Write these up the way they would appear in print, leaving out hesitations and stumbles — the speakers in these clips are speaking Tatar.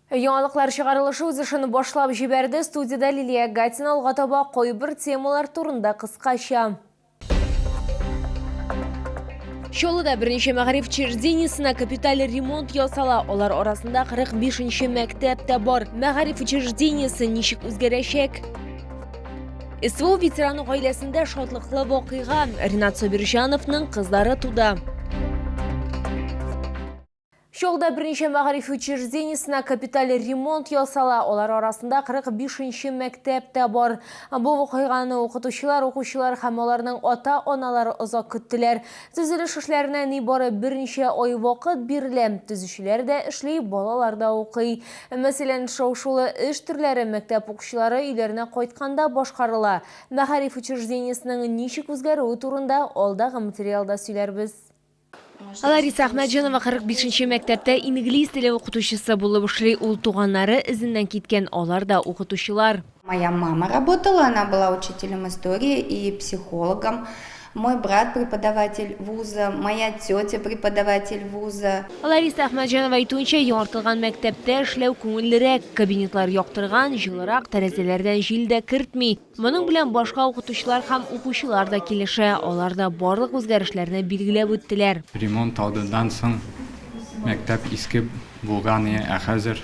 Яңалыклар чыгарылышы үз эшен башлап җибәрде. Студиядә Лилия Гатина алга таба кайбер темалар турында кыскача. Чаллыда берничә мәгариф учреждениесенә капиталь ремонт ясала. Алар арасында 45 нче мәктәп тә бар. Мәгариф учреждениесе ничек үзгәрәчәк? СВО ветераны гаиләсендә шатлыклы вакыйга. Ринат Сабирҗановның кызлары туды. Чаллыда берничә мәгариф учреждениесенә капиталь ремонт ясала. Алар арасында 45 нче мәктәп тә бар. Бу вакыйганы укытучылар, укучылар һәм аларның ата-аналары озак көттеләр. Төзелеш эшләренә нибары берничә ай вакыт бирелә. Төзүчеләр дә эшли, балалар да укый. Мәсәлән, шау-шулы эш төрләре мәктәп укучылары өйләренә кайтканда башкарыла. Мәгариф учреждениесенең ничек үзгәрүе турында алдагы материалда сөйләрбез. Лариса Әхмәтҗанова 45 нче мәктәптә инглиз теле укытучысы булып эшли. Ул туганнары эзеннән киткән, алар да укытучылар. Моя мама работала, она была учителем истории и психологом. Мой брат преподаватель вуза, моя тетя преподаватель вуза. Лариса Әхмәтҗанова әйтүенчә, яңартылган мәктәптә эшләү күңеллерәк. Кабинетлар яктырган, җылырак, тәрәзәләрдән җил дә кертми. Моның белән башка укытучылар һәм укучылар да килешә, алар да барлык үзгәрешләрне билгеләп үттеләр. Ремонт алдыннан соң мәктәп иске булган ие, ә хәзер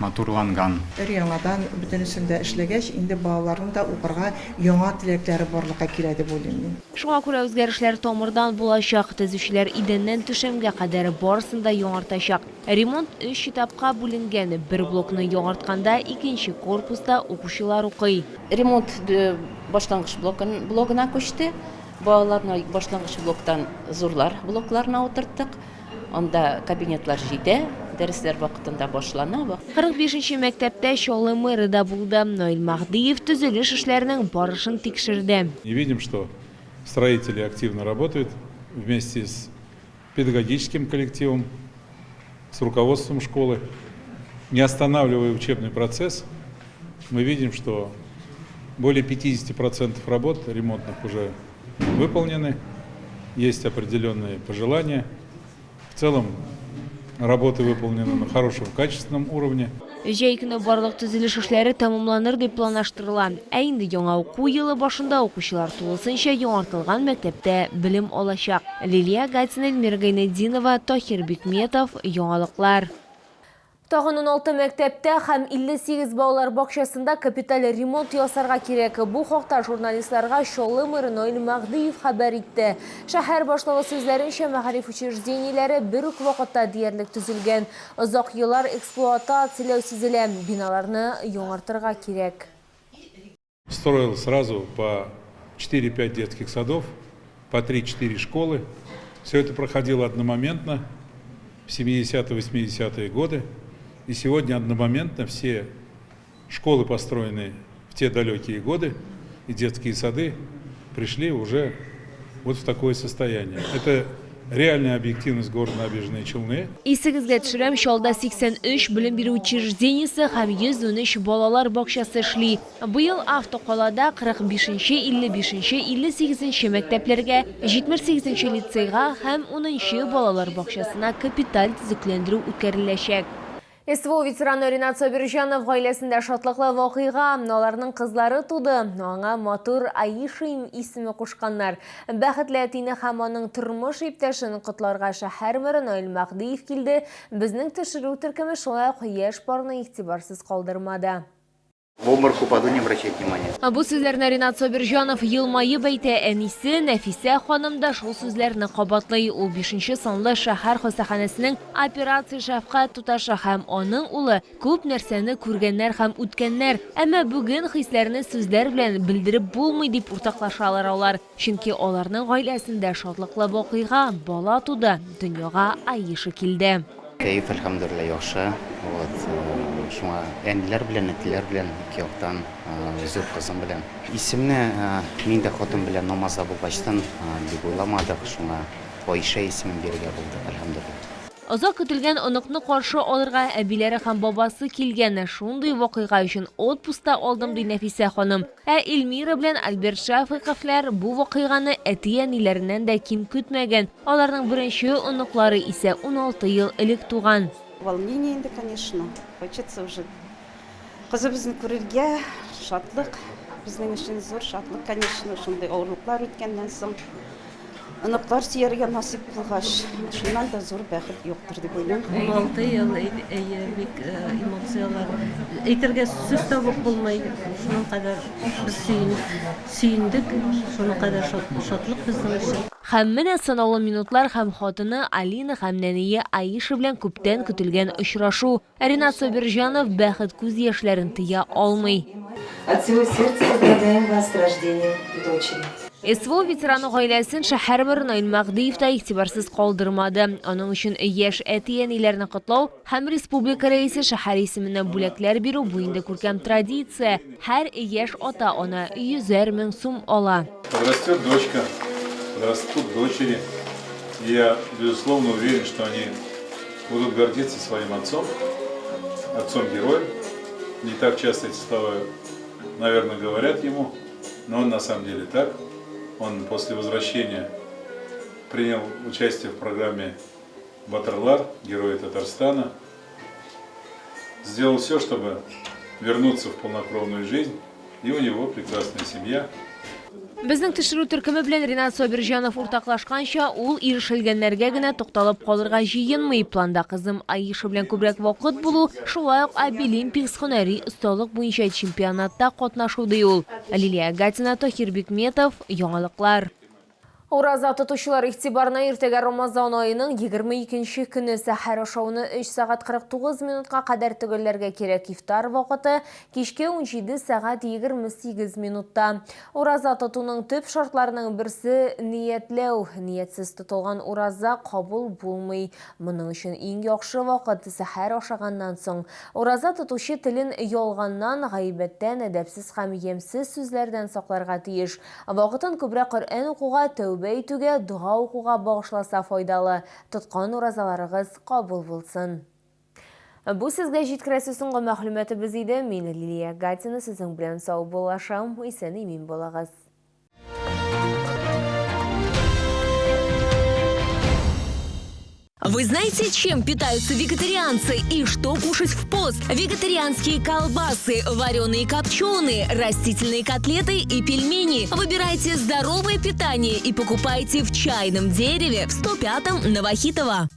матурланган. Өр-яңадан бөтенесен дә эшләгәч, инде балаларның да укырга яңа теләкләре барлыкка килә дип уйлыйм мин. Шуңа күрә үзгәрешләр тамырдан булачак, төзүчеләр идәннән түшәмгә кадәр барысын да яңартачак. Ремонт өч этапка бүленгән, бер блокны яңартканда, икенче корпуста укучылар укый. Ремонт башлангыч блогына күчте. Балаларны башлангыч блоктан зурлар блокларына утырттык. Анда кабинетлар җитә, дәресләр вакытында башлана. 45 нче мәктәптә Чаллы мэры да булды. Наил Мәһдиев төзелеш эшләренең барышын тикшерде. И видим, что строители активно работают вместе с педагогическим коллективом, с руководством школы. Не останавливая учебный процесс, мы видим, что более 50% работ ремонтных уже выполнены, есть определенные пожелания. В целом работы выполнены на хорошем качественном уровне. Җәй көне барлык төзелеш эшләре тәмамланыр дип планлаштырыла. Ә инде яңа уку елы башында укучылар тулысынча яңартылган мәктәптә белем алачак. Лилия Гатина, Эльмира Гайнетдинова, Таһир Бикметов, Яңалыклар. Тагын 16 мәктәптә һәм 58 балалар бакчасында капиталь ремонт ясарга кирәк. Бу хакта журналистларга Чаллы мэры Наил Мәһдиев хәбәр итте. Шәһәр башлыгы сүзләренчә, мәгариф учреждениеләре бер үк вакытта диярлек төзелгән. Озак еллар эксплуатацияләү сизелә, биналарны яңартырга кирәк. Строил сразу по 4-5 детских садов, по 3-4 школы. Все это проходило одномоментно в 70-80-е годы. И сегодня одномоментно все школы, построенные в те далекие годы, и детские сады пришли уже вот в такое состояние. Это реальная объективность города Набережные Челны. Исегезгә төшерәм, Чаллыда 83 белем бирү учреждениесе һәм 113 балалар бакчасы эшли. Быел автокалада 45 нче, 55 нче, 58 нче мәктәпләргә, 78 нче лицейга һәм 10 нчы балалар бакчасына капиталь төзекләндерү үткәреләчәк. СВО ветераны Ринат Сабирҗанов гаиләсендә шатлыклы вакыйга, аларның кызлары туды. Аңа матур Аиша исеме кушканнар. Бәхетле әтине һәм аның тормыш иптәшен котларга шәһәр мэры Наил Мәһдиев килде. Безнең төшерү төркеме шулай ук яшь парны игътибарсыз калдырмады. В обморок упаду, не обращайте внимания. Бу сүзләрне Ринат Сабирҗанов елмаеп әйтә, әнисе Нәфисә ханым да шул сүзләрне кабатлый. Ул бишенче санлы шәһәр хастаханәсенең операция шәфкать туташы һәм аның улы күп нәрсәне күргәннәр һәм үткәннәр. Әмма бүген хисләрне сүзләр белән белдереп булмый, дип уртаклашалар алар. Чөнки аларның гаиләсендә шатлыклы вакыйга, бала туды, дөньяга Аиша килде. Кәеф, әлхәмдүлилләһ, яхшы. Вот, шуңа әниләр белән, әтиләр белән, ике яктан, зур кызым белән. Исемне мин дә хатын белән намазда булгачтын бик уйламадык, шуңа Аиша исемен бирергә булдык, әлхәмдүлилләһ. Озак көтелгән оныкны каршы алырга әбиләре һәм бабасы килгән. Шундый вакыйга өчен отпуск та алдым, ди Нәфисә ханым. Ә Эльмира белән Альберт Шәфыйковлар бу вакыйганы әти-әниләреннән дә ким көтмәгән. Аларның беренче оныклары исә 16 ел элек туган. Волнение инде, конечно. Хочется уже кызыбызны күрергә, шатлык. Безнең өчен зур шатлык, конечно, шундый авырлыклар үткәннән соң. Оныклар сөяргә насыйп булгач, шуннан да зур бәхет юктыр дип уйлыйм. 16 ел, әйе, бик эмоцияләр. Әйтергә сүз табып булмый. Шуның кадәр без сөендек, шуның кадәр шатлык безнең өчен. Һәм менә санаулы минутлар һәм хатыны Алина һәм нәние Аиша белән күптән көтелгән очрашу. Ринат Сабирҗанов бәхет күз яшьләрен тыя алмый. От всего сердца поздравляем вас с рождением дочери. СВО ветераны гаиләсен шәһәр мэры Наил Мәһдиев та игътибарсыз калдырмады. Аның өчен яшь әти-әниләрне котлау һәм республика Рәисе шәһәр исеменнән бүләкләр бирү бу инде күркәм традиция. Һәр яшь ата-ана йөзәр мең сум ала. Подрастет дочка, подрастут дочери. И я, безусловно, уверен, что они будут гордиться своим отцом, отцом-героем. Не так часто эти слова, наверное, говорят ему, но он на самом деле так. Он после возвращения принял участие в программе «Батырлар», Герои Татарстана. Сделал все, чтобы вернуться в полнокровную жизнь. И у него прекрасная семья. Безнең төшерү төркеме белән Ринат Сабирҗанов уртаклашканча, ул ирешелгәннәргә генә тукталып калырга җыенмый. Планда кызым Аиша белән күбрәк вакыт булу, шулай ук Абилимпикс һөнәри осталык буенча чемпионатта катнашу, ди ул. Лилия Гатина, Таһир Бикметов, Яңалыклар. Ураза тотучылар игътибарына иртәгә Рамазан аеның 22 нче көне сәхәр ашауны 3 сәгать 49 минутка кадәр төгәлләргә кирәк. Ифтар вакыты кичке 17 сәгать 28 минутта. Ураза тотуның төп шартларының берсе ниятләү. Ниятсез тотылган ураза кабул булмый. Моның өчен иң яхшы вакыт, сәхәр ашаганнан соң. Ураза тотучы телен ялганнан, гайбәттән, әдәпсез һәм ямьсез сүзләрдән сакларга тиеш. Вакытын күбрәк Коръән укуга, тәүбә итүгә, дога укуга багышласа файдалы. Тоткан уразаларыгыз кабул булсын. Бу сезгә җиткерәсе соңгы мәгълүматыбыз иде. Мин Лилия Гатина сезнең белән саубуллашам. Исән-имин булыгыз. Вы знаете, чем питаются вегетарианцы и что кушать в пост? Вегетарианские колбасы, вареные копченые, растительные котлеты и пельмени. Выбирайте здоровое питание и покупайте в чайном дереве в 105-м Новохитово.